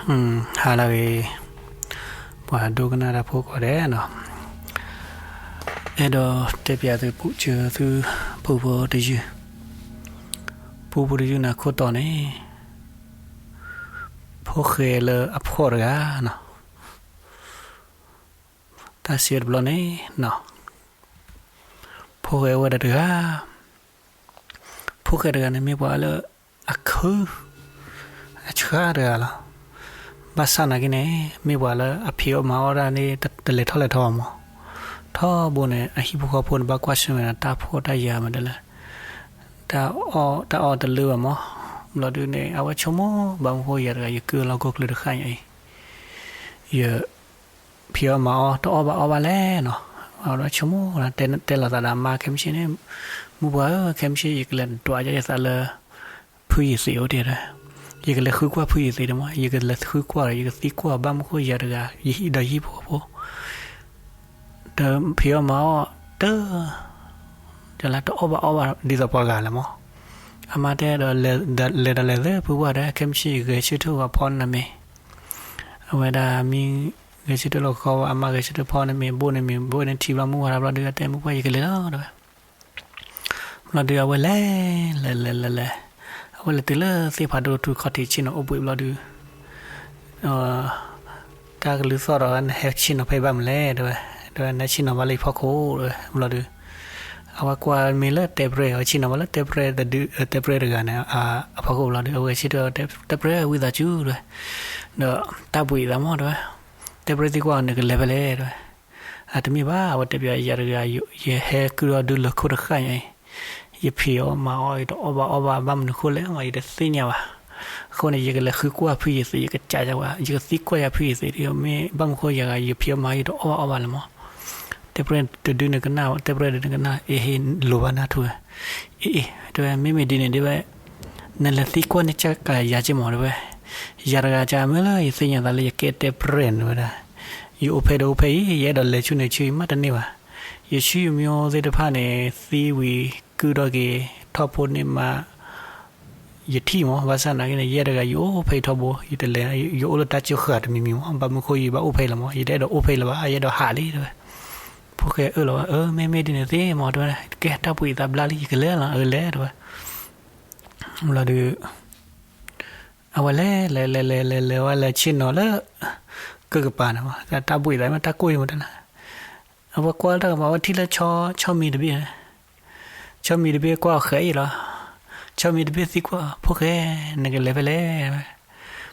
ဟါလၢအဂ့ၤ, ပှၤဒိကနၣ်တၢ်ဖိကိးဂၤဒဲးနီၤ, အဲၣ်ဒိးတဲပၠးသုပူစၢၤသု ပူဖိတယုၢ်, ပူဖိတယုၢ်န့ၣ်အခိၣ်တီန့ၣ် ဖိၣ်ဃဲလၢအဖှီၣ်တဂၤနီၤ, တၢ်စံးတဘျီန့ၣ်နီၤ, ဖိၣ်ဃဲအိၣ်ဝဲဒၣ်တဂၤ, ဖိၣ်ဃဲတဂၤန့ၣ်မ့ၢ်ပှၤလၢ အခု အဆှၣ်တဂၤလီၤ. ဘၣ်ဆၣ်နာ်က့န့ၣ် မ့ၢ်ပှၤလၢအဖံးအီၣ်မၤအီၣ်တၢ်န့ၣ် တလဲၤထီၣ်လဲၤထီဘၣ်မး, ထီဘိန့ၣ် အဟံၣ်ဖိဃီဖိန့ၣ် ဘၣ်ကွၢ်ဆၢၣ်မဲာ်ဒီးတၢ်ဖှီၣ်တၢ်ယာ်မ့ၢ်တဲလဲၣ်, တၢ်အီၣ်တၢ်အီတလၢဘၣ်မး, ဘျီဒုန့ၣ် အဝဲဆိကမိၣ် ဘၣ်မနုၤဃိယၤတဂၤ ယကုၢ်လီၢ်ခိၣ်ချၢတဃၣ်ညါအံၤ ယ ဖံးအီၣ်မၤအီၣ် တအီၣ်ဘၣ်အီၣ်ဘၣ်လဲၣ်နီၤ, အဝဲဆိကမိၣ် တဲလိာ်သးဒီးအမါ ခဲမုၢ်ဆ့ၣ်န့ၣ်, မုၢ်ပှၢ်ဧၢ ခဲမုၢ်ဆ့ၣ် ယကလဲၤဒွးယသးလၢ ဖုယသံးအိၣ်တ့ၢ်ဒီး, ယကလဲၤဃုကွၢ်ဖုယသံးတမး, ယကလဲၤဃုကွၢ်ဒီး ယကသံကွၢ်ဘၣ်မနုၤဃိယၤတဂၤ ယဟံၣ်ဒီးယဟံၣ်ဖိဃီဖိ တဖံးအီၣ်မၤအီၣ် တ တၢ်လၢတအီၣ်ဘၣ်အီၣ်ဘၣ်ဒ်သိးပှၤဂၤလဲၣ်မး, အမါတဲဒီး လဲၤဒီးလဲၤသၢဖုဝၢ်ဒီး ခဲမုၢ်ဆ့ၣ်ဂဲၤဆၢထၢၣ်ဂီၤဖီန့ၣ်မ့ၢ်, အဝဲဒၣ်မ့ၢ်ဂဲၤဆၢထၢၣ်လီၤဃီဝဲ အမါဂဲၤဆၢထၢၣ်ဖီန့ၣ်မ့ၢ် ဘိၣ်န့ၣ်မ့ၢ်ဘိၣ်န့ၣ်ထံဘျီ မုၢ်ဝါထီဘျီဒု အတဲမုၢ်ပှၢ် ယကလဲၤလီၤတဲဝဲ, ဘျီဒု အဝဲလဲၤ လဲၤလဲၤလဲၤလဲၤ, အဝဲလဲၤတုၤလၢသ့ၣ်ဖးဒိၣ်ထူခီၣ်ထံးဆ့ၣ်နီၤအိၣ်ဘှံးဘျီဒု တၢ်ကလုၢ်သီၣ်ဒီး နဟဲဆ့ၣ်နီၤဖဲဘၣ်မနုၤလဲၣ်တဲဝဲ, တဲဝဲ နဟဲဆ့ၣ်နီၤဘၣ်လၢယဖီခိၣ်တဲဝဲ, ဘျီဒု အဝဲကွၢ်မ့ၢ်လၢတဲပြဲၢ် အဝဲဆ့ၣ်နီၤဘၣ်လၢတဲပြဲၢ်တဒု တဲပြဲၢ်တဂၤန့ၣ် အဖီခိၣ်ဘျီဒု အဝဲဆ့ၣ်နီၤတဲပြဲၢ်ဝံသးစူၤတဲဝဲ, ဒီးတၢ်ဘှံးအသးမးတဲဝဲ, တဲပြဲၢ်သံကွၢ်နကလဲၤဖဲလဲၣ်တဲဝဲ, အတမ့ၢ်ဘၣ် အဝဲတဲပၠးယၤတဂၤ ယဟဲကုၢ်ဒီးဒုလၢခိၣ်တဃၣ်ညါအံၤ ယဖံးအီၣ်မၤအီၣ် ယတအီၣ်ဘၣ်အီၣ်ဘၣ် ဘၣ်မနုၤဃိလဲၣ်မး ယတသ့ၣ်ညါဘၣ်. အဃိန့ၣ် ယကလဲၤဃုကွၢ်ဖုယသံး ယကစးယၤဝဲ ယကသံကွၢ်ယၤဖုယသံး မ့ၢ်ဘၣ်မနုၤဃိယၤဂၤ ယဖံးအီၣ်မၤအီၣ် ယတအီၣ်ဘၣ်အီၣ်ဘၣ်လဲၣ်မး. တဲပြဲၢ်တဒုန့ၣ်ကနၣ် တဲပြဲၢ်တဒုန့ၣ်ကနၣ် အ့ဟ့ၣ်လိၤဘၣ်နၢ်ထူဝဲ အ့အ့ တဲဝဲ မ့မ့ၢ်ဒ်န့ၣ်ဒ်ဝဲ နလဲၤသံကွၢ်န့ၢ်ကယၤက့မးတဲဝဲ. ယၤတဂၤကမ့ၢ်လၢယသ့ၣ်ညါသးလၢယကဲတဲပြဲၢ်န့ၣ်ဝဲဒၣ် ယအိၣ်ဖဲဒီးအိၣ်ဖဲအံၤ ယအဲၣ်ဒိးလဲၤဆူန့ၣ်ဆူအံၤမးတန့ၢ်ဘၣ်. ယဆူယမိၢ်သ့ၣ်တဖၣ်န့ၣ် သံဝံၤကုၢ်ထီၣ်က့ၤ ထီၣ်ဖိန့ၢ်မး ယထံၣ်မး ဘၣ်ဆၣ်နာ်က့န့ၣ် ယဲတဂၤယအိၣ်ဖဲယထီဘိ ယတလဲၤ ယအိၣ်လၢတၢ်ကၠိဃာ်တမံၤမံၤမး ဘၣ်မနုၤဃိယဘၣ်အိၣ်ဖဲလီၤမး ယတအဲၣ်ဒိးအိၣ်ဖဲလၢၤဘၣ် ယအဲၣ်ဒိးဟးလံတဲဝဲ. ဖိၣ်ဃဲအၢၣ်လီၤဝဲ အၢ မ့မ့ၢ်ဒ်န့ၣ်သ့မးတဲဝဲ ကဲတၢ်ဘှံးသးဘျါလံ ယကလဲၤလီၤ အၢလဲၤတဲဝဲ. ဘျီဒုး အဝဲလဲၤလဲၤလဲၤလဲၤလဲၤလဲၤဝဲလဲၤဆ့ၣ်နီၤလၢ ကၢၢ်ကပၤန့ၣ်မး တၢ်ဘှံးသးမ့ၢ်တၢ်ကိၢ်အံၤမးတၢ်လၢ အဝဲကွၢ်လၢတၢ်ကပၤ အဝဲထံၣ်လၢဆီမံၤတဘ့ၣ် ဆီမံၤတဘ့ၣ်ကွၢ်အီၤဃဲးအံၤလီၤ. ဆီမံၤတဘ့ၣ်သံကွၢ် ဖိၣ်ဃဲ နကလဲၤဖဲလဲၣ်.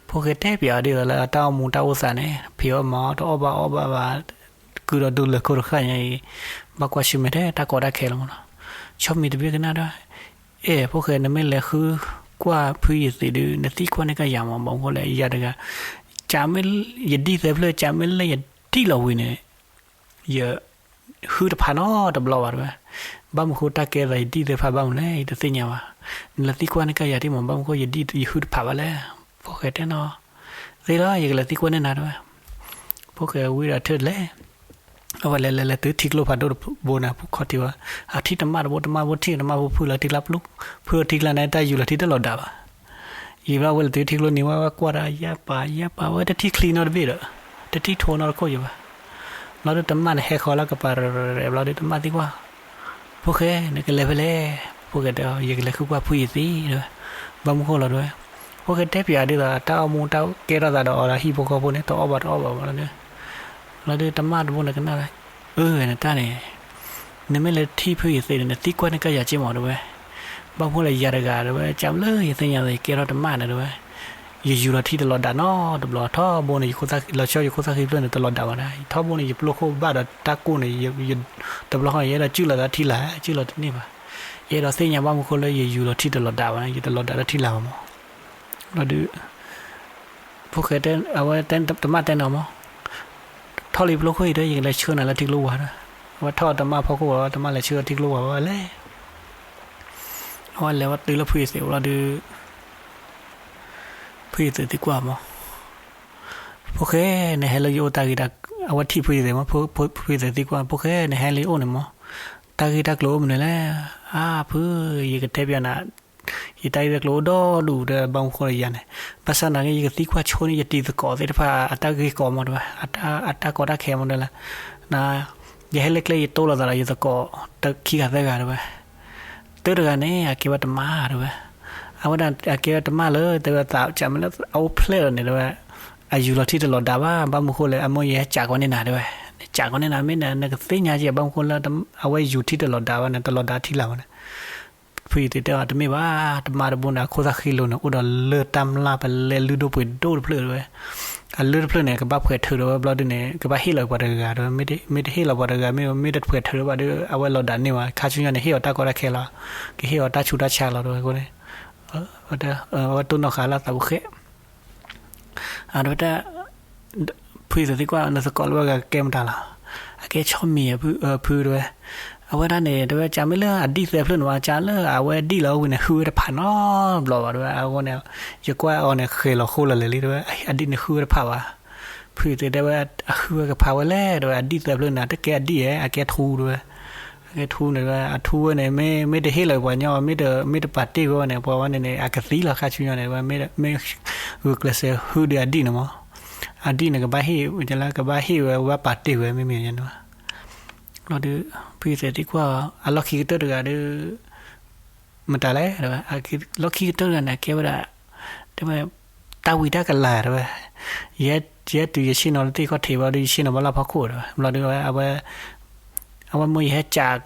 ဖိၣ်ဃဲတဲပၠးအီၤဒ်သိးလၢအတၢ်အိၣ်မူတၢ်အိၣ်သးန့ၣ် ဖံးအီၣ်မၤအီၣ်တအီၣ်ဘၣ်အီၣ်ဘၣ်ဘၣ် ကုၢ်ဒီးဒိလၢခိၣ်တဃၣ်ညါအံၤ ဘၣ်ကွၢ်ဆၢၣ်မဲာ်ထဲတၢ်ကီတၢ်ခဲလီၤမးနီၤ. ဆီမံၤတဘ့ၣ်ကနၣ်ဒီး အဲၣ် ဖိၣ်ဃဲ နမ့ၢ်လဲၤဃုကွၢ်ဖုယသံးဒုး နသံကွၢ်န့ၢ်ကယၤမး ဘၣ်မနုၤဃိလဲၣ် ယၤတဂၤ ကမ့ၢ်ယဒံၣ်သၢဖျၢၣ် ကမ့ၢ်လၢယဒံၣ်လီၤဝံၤန့ၣ် ယ ဟုတဖးနီတဘျီဘၣ်တဲဝဲ. ဘၣ်မနုၤဃိတၢ်ကဲသးယဒံၣ်သၢဖးဘၣ်မနုၤလဲၣ် ယတသ့ၣ်ညါဘၣ်. နလဲၤသံကွၢ်န့ၢ်ကယၤတံၢ်မး ဘၣ်မနုၤဃိယဒံၣ်ယဟုတဖးဘၣ်လဲၣ်. ဖိၣ်ဃဲတဲနီၤ သ့လီၤ ယကလဲၤသံကွၢ်န့ၢ်နၤတဲဝဲ. ဖိၣ်ဃဲဝံဒီးထၢၣ်လဲၤ အဝဲလဲၤလဲၤလဲၤတုၤထံကျိဖးဒိၣ်တဘိန့ၣ် ဖုခီၣ်ထံးဝဲ အထံၣ်တမၣ်တဘိ တမၣ်ဘိထံၣ် တမၣ်ဘိဖုလီၤထံကျါပျိ ဖုထံကျါန့ၣ် တၢ်ယူၤလီၤထံတလီၤဒၣ်ဘၣ်. ယံာ်ဘျီဝဲလဲၤတုၤထံကျိန့ၣ် ဝဲဝဲကွၢ်တၢ်ယါပာ်ယါပာ် ဝဲတထံၣ်ချံနီတဘ့ၣ်ဒီး တထံၣ်ထိနီတခိၣ်ယဘၣ်. ဘျီဒုးတမၣ်န့ၣ်ဟဲဃီၤလၢကပၤရဲၣ်ဘျီဒုး တမၣ်သံကွၢ် ဖိၣ်ဃဲ နကလဲၤဖဲလဲၣ်. ဖိၣ်ဃဲတဲ ယကလဲၤဃုကွၢ်ဖုယသံးတဲဝဲ. ဘၣ်မနုၤဃိလီၤတဲဝဲ. ဖိၣ်ဃဲတဲပၠးဒ်သိး တၢ်အိၣ်မူတၢ်ကဲထီၣ်သးဒီးအီၤဒီးဟံၣ်ဖိဃီဖိန့ၣ် တအီၣ်ဘၣ်တအီၣ်ဘၣ်ဘၣ်လီၤဒီး လီၤဒုးတမၣ်တဘိန့ၣ်ကနၣ်ဝဲ အၢ နတၢ်န့ၣ် နမ့ၢ်လဲၤထံၣ်ဖုယသံးန့ၣ် နသံကွၢ်န့ၢ်ကယၤက့မးတဲဝဲ. ဘၣ်မနုၤဃိလဲၣ် ယၤတဂၤတဲဝဲ ကမ့ၢ်လၢယသ့ၣ်ညါသး ယကဲထီၣ်တမၣ်န့ၣ်တဲဝဲ ယယူၤလီၤထံတလီၤဒၣ်နီတဘျီ ထီဘိန့ၣ် လီၤဆီယခိၣ်သၣ်ဃံဖျၢၣ်န့ၣ် တလီၤဒၣ်ဘၣ်ဒၣ် ထီဘိန့ၣ် ယပျိခိၣ်ဘၣ်ဒီးတၢ်ကိၢ်န့ၣ် တဘျီဃီန့ၣ် ယအဲၣ်ဒိးစုၣ်လီၤသးထံလာ် စုၣ်လီၤတန့ၢ်ဘၣ်. ယအဲၣ်ဒိးသ့ၣ်ညါဘၣ်မနုၤဃိလၢယယူၤလီၤထံတလီၤဒၣ်ဘၣ်န့ၣ် ယတလီၤဒၣ်လၢထံလာ်ဘၣ်မး. လီၤဒုး ဖိၣ်ဃဲ အဝဲတမၣ်တဲနီၤမး ထီၣ်လံပျိခိၣ်အံၤဒီး ယကလဲၤဆှၢနၤလၢထံကျိဝါဒီး အဝဲထီၣ်တမၣ်ဖီခိၣ်ဝဲ တမၣ်လဲၤဆှၢထံကျိဝါဝဲလဲၣ်. အဝဲလဲၤဝဲတုၤလၢဖုယသံးအိၣ်လီၤဒုး ဖုယသံးသံကွၢ်မး ဖိၣ်ဃဲ နဟဲလၢယအိၣ်တၢ်ဂ့ၢ်တၢ် အဝဲထံၣ်ဖုယသံးမး ဖုယသံးသံကွၢ် ဖိၣ်ဃဲ နဟဲလၢယအိၣ်န့ၣ်မး တၢ်ဂ့ၢ်တၢ်ကျိၤအိၣ်မနုၤလဲၣ်. အါဖု ယကတဲပၠးနၤ ယတၢ်ဂ့ၢ်တၢ်ကျိၤအိၣ်ဒီဒူၣ်ဒီး ဘၣ်မနုၤဃိလၢယၤန့ၣ်, ဘၣ်ဆၣ်သနာ်က့ ယကသံကွၢ်ဆိန့ၣ် ယတံၤသကိးသ့ၣ်တဖၣ် အတၢ်ဂ့ၢ်ကီမးတဲဝဲ, အတၢ်ကီတၢ်ခဲမးတဲလၢ, ယဟဲလၢကျဲယတိလိာ်သးဒီးယသကိး ခံဂၤသၢဂၤတဲဝဲ, တၢတဂၤန့ၣ် အကဲဝဲတမၢ်တဲဝဲ, အဝဲဒၣ်အကဲဝဲတမၢ်လၢ တဲဝဲသးကမ့ၢ်လၢအအိၣ်ဖျဲၣ်လီၤန့ၣ်တဲဝဲ, အယူၤလီၤထံတလီၤဒါဘၣ်, ဘၣ်မနုၤဃိလဲၣ် အမိၢ်ယဟဲကးကီန့ၢ်နၤတဲဝဲ, နကးကီန့ၢ်နၤမ့ၢ်နၤ နကသ့ၣ်ညါက့ၤ ဘၣ်မနုၤဃိလၢ အဝဲယူၤထံတလီၤဒါဘၣ်န့ၣ် တလီၤဒါထံလာ်ဘၣ်န့ၣ်, ဖုယသ့တဲအီၤတမ့ၢ်ဘၣ်, တမၢ်တဘိန့ၣ် အခိၣ်သၣ်ဃံလိၤန့ၣ် အိၣ်ဒီးလၢၢ်တၢ်မျၢ်ပလဲလုၢ်ဒိၣ်ပှ့ၤဒိၣ်တဖျၢၣ်တဲဝဲ, အလၢၢ်တဖျၢၣ်န့ၣ် ကဘၣ်ဖှဲးထုးဒီးဝဲဘျီဒုန့ၣ် ကဘၣ်ဟ့ၣ်လီၤပှၤတဂၤဂၤတဲဝဲ, မ့ၢ်တဟ့ၣ်လီၤပှၤတဂၤဂၤ မ့ၢ် မ့ၢ်တဖှဲးထုးဒီးဘၣ်ဒီး အဝဲလီၤဒါန့ၢ်ဘၣ် ခါဆူညါန့ၣ် ဟ့ၣ်အီၤတၢ်ကီတၢ်ခဲလီၤ, ကဟ့ၣ်အီၤတၢ်ဆူးတၢ်ဆါလီၤတဲဝဲအဃိန့ၣ်, အဝဲတိၢ်နီၣ်ဃာ်လၢသးပူၤဃဲ အဝဲဒၣ်, ဖုယသ့ၣ်ကွၢ် နသကိးလၢဝဲဂၤကဲမတၤလီၤ, အကဲဆီမံၤ ဖုတဲဝဲ, အဝဲဒၣ်န့ၣ် တဲဝဲ ကမ့ၢ်လၢအဒံၣ်သၢဖျၢၣ်န့ၣ်ဘၣ် ကလၢအဝဲဒံၣ်လီၤဝံၤန့ၣ် ဟုၣ်ဝဲတဖးနီတဘျီဘၣ်တဲဝဲ, အဃိန့ၣ်, ယကွၢ်အီၤန့ၣ် ဃဲၤလီၤဃိလီၤလဲၤလံတဲဝဲ, အဒံၣ်န့ၣ်ဟုၣ်ဝဲတဖးဘၣ်, ဖုယသ့ၣ်တဲဝဲ, အဟုၣ်ဝဲကဖးဝဲလဲၣ်တဲဝဲ, အဒံၣ်သၢဖျၢၣ်န့ၣ် တကဲအဒံၣ်ဧါ အကဲထူတဲဝဲ အကဲထူန့ၣ်တဲဝဲ အထူဝဲန့ၣ် မ့ၢ် မ့ၢ်တဟ့ၣ်လီၤပှၤညီ မ့ၢ်တပာ်တ့ၢ်ဝဲန့ၣ် ပှၤဝဲန့ၣ်န့ၣ် အကသံလီၤခါဆူညါန့ၣ်တဲဝဲ, မ့ၢ်ဂုာ်ကျဲးစၢးဟုၣ်ဒီးအဒံၣ်န့ၣ်မး, အဒံၣ်န့ၣ် ကဘၣ်ဟ့ၣ်ဝဲ ကဘၣ်ဟ့ၣ်ဝဲ ဝဲဘၣ်ပာ်တ့ၢ်ဝဲမ့မ့ၢ်န့ၣ်, လီၤဒုး, ဖုယသ့ၣ်သံကွၢ် အလီၢ်ခံကတၢၢ်တဂၤဒီး မတၤလဲၣ်တဲဝဲ, လီၢ်ခံကတၢၢ်တဂၤန့ၣ် အကဲဝဲဒၣ်, တဲဝဲ, တၢ်ဝံတၢ်ကလၤတဲဝဲ, ယဲ, ယဲတုၤယဆ့ၣ်နီၤလၢသ့ၣ်ခီၣ်ထံးဘၣ်ဒီး ယဆ့ၣ်နီၤဘၣ်လၢဖီခိၣ်တဲဝဲ, ဘျီဒုးဝဲ, အဝဲမိၢ်ယဟဲကး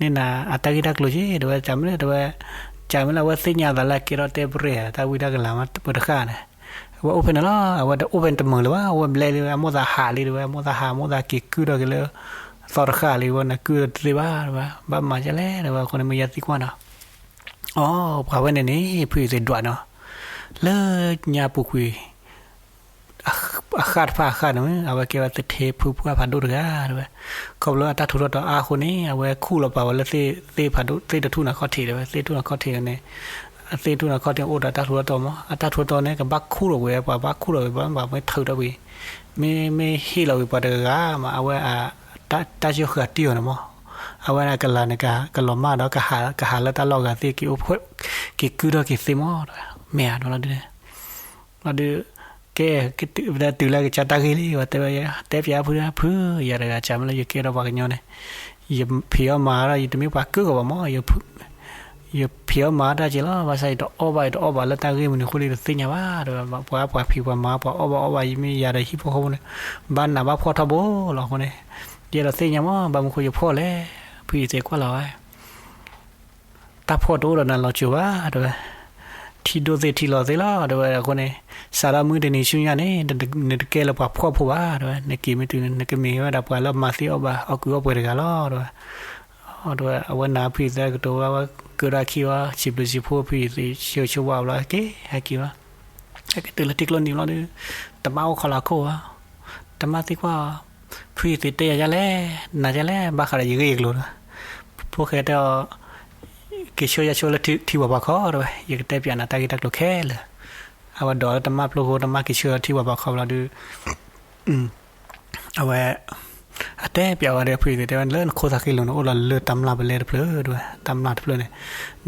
န့ၢ်နၤ အတၢ်ဂ့ၢ်တၢ်ကျိၤက့ၤတဲဝဲ, ကမ့ၢ်လၢတဲဝဲ, ကမ့ၢ်လၢအဝဲသ့ၣ်ညါသးလၢအကဲထီၣ်တဲပရ့ၣ် တၢ်ဝံတၢ်ကလၤမးပတဃၣ်န့ၣ်, အဝဲအိၣ်ဖဲန့ၣ်လီၤ, အဝဲတအိၣ်ဖဲန့ၣ်တမုာ်လၢၤဘၣ်, အဝဲဘျဲလံ အမိၢ်သးဟးလံတဲဝဲ, အမိၢ်သးဟး အမိၢ်သးက့ၤကုၢ်ထီၣ်က့ၤလၢ သီတဃၣ်လံဝဲန့ၣ် ကုၢ်တသ့ဘၣ်တဲဝဲ, ဘၣ်မၤဒ်လဲၣ်တဲဝဲ, အဃိန့ၣ် မ့ၢ်ယဲသံကွၢ်နီၤ အိ ပှၤဝဲန့ၣ်န့ၣ် ဖုယသ့ၣ်ဒွးနီၤ, လၢညါပူၤကွံာ် အဃၣ်တဖၣ်အဃၣ်န့ၣ် အဝဲကဲဝဲသထ့ဖုပှၢ်ဖးဒိၣ်တဂၤတဲဝဲ, ခီဖျိအတၢ်ထူးထီၣ်တီၤအါအဃိန့ၣ် အဝဲခူၣ်လီၤပာ်ဝဲလၢသ့ၣ်ဖးဒိၣ် သ့ၣ်တထူၣ်န့ၣ်ခီၣ်ထံးတဲဝဲ, သ့ၣ်ထူၣ်န့ၣ်ခီၣ်ထံးန့ၣ်, အသ့ၣ်ထူၣ်န့ၣ်ခီၣ်ထံးအိၣ်ဒီးတၢ်ထူးထီၣ်တီၤမး, အတၢ်ထူးထီၣ်တီၤန့ၣ် ကဘၣ်ခူၣ်လီၤဝဲ ပှၤဘၣ်ခူၣ်လီၤဝဲ ဘၣ်မၤမ့ၢ်ထုးထီၣ်ဝံၤ, မ့မ့ၢ်ဟ့ၣ်လီၤဝံၤပှၤတဂၤဂၤမး အဝဲ တၢ်ယိၣ်ဃာ်တံၢ်အီၤန့ၣ်မး, အဝဲန့ၣ်ကလၤန့ၣ် ကလီၤမၢ်ဒီး ကဟးလၢတၢ်လီၢ်ဂၤသ့ၣ်က့ၤအိၣ်ဖှိၣ်, က့ၤကုၢ်ထီၣ်က့ၤသ့ၣ်မး, မ့ၢ်ဧါ လီၤဒုး, လီၤဒုး, ကဲ, တုၤလၢကစၢ်တၢ်ဂ့ၢ်လံ ဝဲတဲဝဲ, တဲပၠးဖုဖု, ယၤတဂၤ ကမ့ၢ်လၢယကဲထီၣ်ပှၤကညီန့ၣ်, ယဖံးအီၣ်မၤဒီး ယတမ့ၢ်ပှၤကုၢ်ကီးဘၣ်မး, ယဖံးအီၣ်မၤတၢ်က့ၤလီၤ, ဘၣ်ဆၣ်ယတအီၣ်ဘၣ် ယတအီၣ်ဘၣ်လၢတၢ်ဂ့ၢ်မနုၤအဃိလၢယတသ့ၣ်ညါဘၣ်, ပှၤပှၤဖံးပှၤမၤ ပှၤအီၣ်ဘၣ်အီၣ်ဘၣ် ယမ့ၢ်ယၤဒီးဟံၣ်ဖိဃီဖိန့ၣ်, ဘၣ်နးဘၣ်ဖှီၣ်ထီဘိလီၤအဃိန့ၣ်, ယအဲၣ်ဒိးသ့ၣ်ညါမး ဘၣ်မနုၤဃိယဖှီၣ်လဲၣ်, ဖုယသ့ၣ်ကွၢ်လီၤဝဲ တၢ်ဖှီၣ်တအိၣ်ဒီးနၤလီၤစိၤဘၣ်တဲဝဲ, ထံဒိၣ်သ့ၣ်ထံလီၤသ့လီၤတဲဝဲအဃိန့ၣ်, စးထီၣ်မုၢ်တနံၤဆူညါန့ၣ်, နတကဲလၢပှၤဖှီၣ်ဖိဘၣ်တဲဝဲ, နက့ၤမ့ၢ်တုၤန့ၣ် နကမ့ၢ်ဝဲဒၣ်ပှၤလၢမၤသ့အီၣ်ဘၣ် အီၣ်ကုၢ်အီၣ်ပှဲၤတဂၤလီၤ တဲဝဲ, တဲဝဲ အဝဲနၤဖုယသ့ၣ်ကတိၤဝဲ အဝဲကၢထီၣ်ခံဝဲ စံးဘျုးစံးဖှိၣ်ဖုယသ့ၣ် ဆၢဂ့ၤဆၢဝါဘျီ ဟဲက့ၤဟဲက့ၤလီၤ, ဟဲက့ၤတုၤလၢထံကျိနံၤဘျီဒီး, တမၢ်အိၣ်ခိးလီၤခိၣ်ဧါ, တမၢ်သံကွၢ်အီၤ, ဖုယသ့ၣ်တဲယၤဒ်လဲၣ်, နၤဒ်လဲၣ် ဘၣ်ဃးဒီးယဂ့ၢ်ယကျိၤဒီး, ဖိၣ်ဃဲတဲအီၤ, က့ၤဆှၢယၤဆှၢလၢထံဝၤပှၤခီတဲဝဲ, ယကတဲပၠးနၤတၢ်ဂ့ၢ်တၢ်ကျိၤခဲလၢာ်, အဝဲဒိးလၢတမၢ်ပျိဖိ တမၢ်က့ၤဆှၢလၢထံဝၤပှၤခီဘျီဒီး အဝဲ, အတဲပၠးဝဲဒီးဖုယသ့ၣ်တဲဝဲ လၢနခိၣ်သးဃ့လိၤန့ၣ် အိၣ်ဒီးလၢၢ်တၢ်မျၢ်ပလဲတဖျၢၣ်တဲဝဲ, တၢ်မျၢ်တဖျၢၣ်န့ၣ်,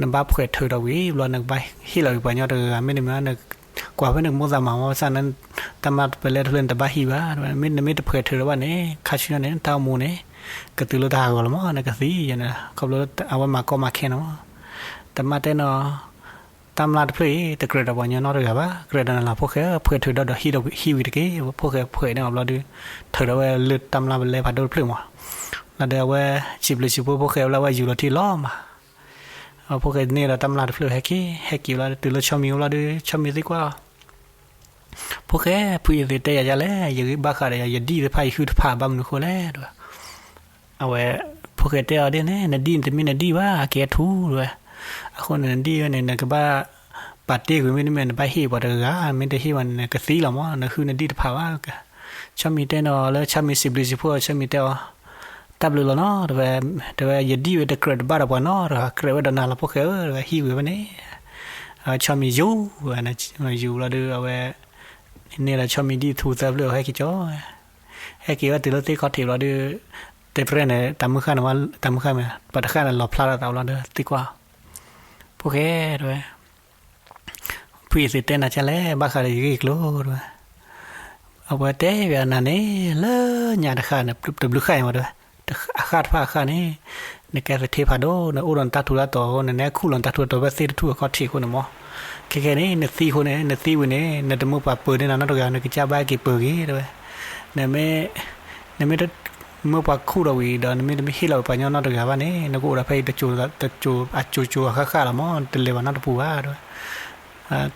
နဘၣ်ဖှဲးထုးထီၣ်ဝံၤဘျီ နကဘၣ်ဟ့ၣ်လီၤဝံၤပှၤညီတဂၤဂၤ မ့တမ့ၢ် ကွၢ်ဖဲန့ၣ်ကမိၣ်သးမၤမး ဘၣ်ဆၣ်န့ၣ်, တၢ်မျၢ်ပလဲတဖျၢၣ်န့ၣ် တဘၣ်ဟံးဘၣ်, မ့တမ့ၢ်တဖှဲးထုးထီၣ်ဘၣ်န့ၣ် ခါဆူညါန့ၣ် တၢ်အိၣ်မူန့ၣ်, ကတုၤလၢတၢ်ဟးဂီၤလီၤမး နကသံယၤန့ၣ် ခီဖျိအဝဲမၤကီမၤခဲန့ၣ်မး, တမၢ်တဲနီၤ တၢ်မျၢ်တဖျၢၣ်အံၤ တကြၢးဒီးပှၤညီနီတဂၤဘၣ်, ကြၢးဒီးနၤလီၤ ဖိၣ်ဃဲဧၢ, ဖှဲးထုးဒီးဒီးဟံးဝံၤတက့ၢ်, ဖိၣ်ဃဲဖှဲးန့ၢ်အီၤဘျီဒီး, ထုးထီၣ်ဝဲလၢၢ်တၢ်မျၢ်ပလဲဖးဒိၣ်တဖျၢၣ်မး, လီၤဒီးအဝဲ, စံးဘျုးစံးဖှိၣ်ဖိၣ်ဃဲလၢအဝဲယူၤလီၤထံလီၤမး, ဖိၣ်ဃဲန့ၢ်ဒီးတၢ်မျၢ်တဖျၢၣ်ဟဲက့ၤ, ဟဲက့ၤလီၤဒီးတုၤလၢဆီမံၤအိၣ်လီၤဒီး ဆီမံၤသံကွၢ် ဖိၣ်ဃဲ ဖုယသ့ၣ်တဲယၤဒ်လဲၣ်, ယဂံၢ်ဘၣ်ဃးဒီးယၤ ယဒံၣ်တဖၣ်ယဟုၣ်တဖၣ်ဘၣ်မနုၤဃိလဲၣ်တဲဝဲ, အဝဲ, ဖိၣ်ဃဲတဲအီၤဒ်န့ၣ် နဒံၣ်တမ့ၢ်နဒံၣ်ဘၣ် အကဲထူတဲဝဲ, အဃိန့ၣ်နဒံၣ်ဝဲန့ၣ် နကဘၣ်, ပာ်တ့ၢ်ကွံာ်မ့တမ့ၢ် နဘၣ်ဟ့ၣ်ပှၤတဂၤဂၤ မ့ၢ်တဟ့ၣ်ဘၣ်န့ၣ် နကသံလီၤမး နဟုၣ်နဒံၣ်တဖၣ်ဘၣ်, ဆီမံၤတဲနီၤလၢဆီမံၤစံးဘျုးစံးဖှိၣ်အီၤ ဆီမံၤတဲအီၤ, တၢ်ဘျုးလီၤနီၤ တဲဝဲ, တဲဝဲယဒံၣ်ဝဲတကြၢးတဘၣ်ဒီးပှၤနီတဂၤ ကြၢးဝဲဒီးနၤလီၤဖိၣ်ဃဲဧၢ တဲဝဲဟံၣ်ဝံၤဝဲန့ၣ်, အဝဲဆီမံၤယူၤဝဲ, ယူၤလီၤဒီးအဝဲ န့ၢ်ဒီးဆီမံၤဒံၣ်ထူသၢဖျၢၣ်အီၤဟဲက့ၤကၠီ, ဟဲက့ၤဝဲတုၤလၢသ့ၣ်ခီၣ်ထံးဘျီဒီး, တဲပရဲၣ်န့ၣ် တၢ်မုၢ်ဃၢ်န့ၣ်, တၢ်မုၢ်ဃၢ်မ့ၢ် ပှၤတဃၣ်န့ၣ်လီၤဖျါထီၣ်သးဘျီဒီးသံကွၢ်, ဖိၣ်ဃဲတဲဝဲ, ဖုအံၤသ့ၣ်တဲနၤကလဲၣ် ဘၣ်ဃးဒီးယဂ့ၢ်ယကျိၤတဲဝဲ. အဝဲတဲဘၣ်နၤန့ၣ် လၢညါတဃၣ်န့ၣ် တဘျုးဃၣ်အံၤမးတဲဝဲ, အဃၣ်တဖၣ်အဃၣ်န့ၣ် နကဲသထ့ဖးဒိၣ် နအိၣ်ဒီးနတၢ်ထူးတၢ်တီၤအဃိန့ၣ် နဟဲခူၣ်လီၤနတၢ်ထူးတၢ်တီၤဖဲသ့ၣ်တထူၣ်အခီၣ်ထံးအဃိန့ၣ်မး. ခဲခဲန့ၣ် နသံအဃိန့ၣ် နသံဝံၤန့ၣ် နတမၢပှၤပၢၤန့ၢ်နၤနီတဂၤ နကစၢ်ဘၣ်ဟဲက့ၤပၢၤက့ၤတဲဝဲ. နမ့ၢ် နမ့ၢ်တမၢပှၤခူၣ်ဒီးဝံၤဒီး နမ့ၢ်တမ့ၢ်ဟ့ၣ်လီၤဝဲပှၤညီနီတဂၤဘၣ်န့ၣ် နကအိၣ်ဒီးဖဲအံၤတကၠိၤ တကၠိၤ အကၠိၤကၠိၤအဃၣ်ဃၣ်လီၤမး တလဲၤဘၣ်နီတပူၤဘၣ်တဲဝဲ.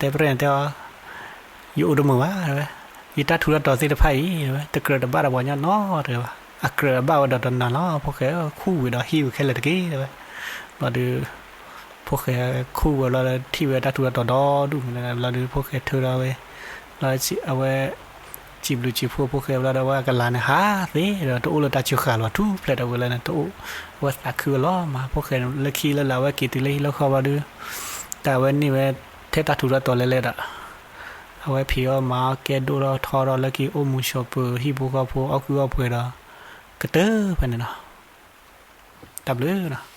တဲပရဲၣ်န့ၣ်တဲအီၤ ယအိၣ်တမုာ်ဘၣ်တဲဝဲ, ယတၢ်ထူးတၢ်တီၤသ့ၣ်တဖၣ်အံၤတဲဝဲ တကြၢးတဘၣ်ဒီးပှၤညီနီတဂၤဘၣ်, အကြၢးအဘၣ်ဝဲဒီးတနၤလီၤ ဖိၣ်ဃဲဧၢ, ခူၣ်ဝံၤဒီးဟ့ၣ်ဝံၤခဲလၢာ်တက့ၢ်တဲဝဲ. ဘျီဒီး ဖိၣ်ဃဲခူၣ်ဝံၤလီၤဒီးထံၣ်ဝဲတၢ်ထူးတၢ်တီၤဒီဒူၣ်မး ဘျီဒီးဖိၣ်ဃဲထၢဒီးဝဲ လီၤအဝဲ စံးဘျုးစံးဖှိၣ်ဖိၣ်ဃဲဘျီဒီး အဝဲအကလၤန့ၣ်ဟးသ့ဒီး တအိၣ်လၢတၢ်စၢဃာ်လီၤထူၣ်ဖျဲးဒီးဝဲလၢန့ၣ် တအိၣ် အဝဲသးခုဝဲလီၤမး ဖိၣ်ဃဲလၢခံလၢလၢအဝဲက့ၤတုၤလၢဟံၣ်လၢဃီဘျီဒီး တၢ်အဝဲန့ၢ်ဝဲထဲတၢ်ထူးတၢ်တီၤလဲၤလဲၤဒီး အဝဲဖံးအီၣ်မၤအီၣ်ကဲဒိၣ်ထီၣ်ထီထီၣ်လၢခံ အိၣ်မူဆိးပၢၤ ဟံၣ်ဖိဃီဖိ အီၣ်ကုၢ်အီၣ်ပှဲၤဒီး ကတၢၢ်ဖဲန့ၣ်လီၤ. တၢ်ဘျုး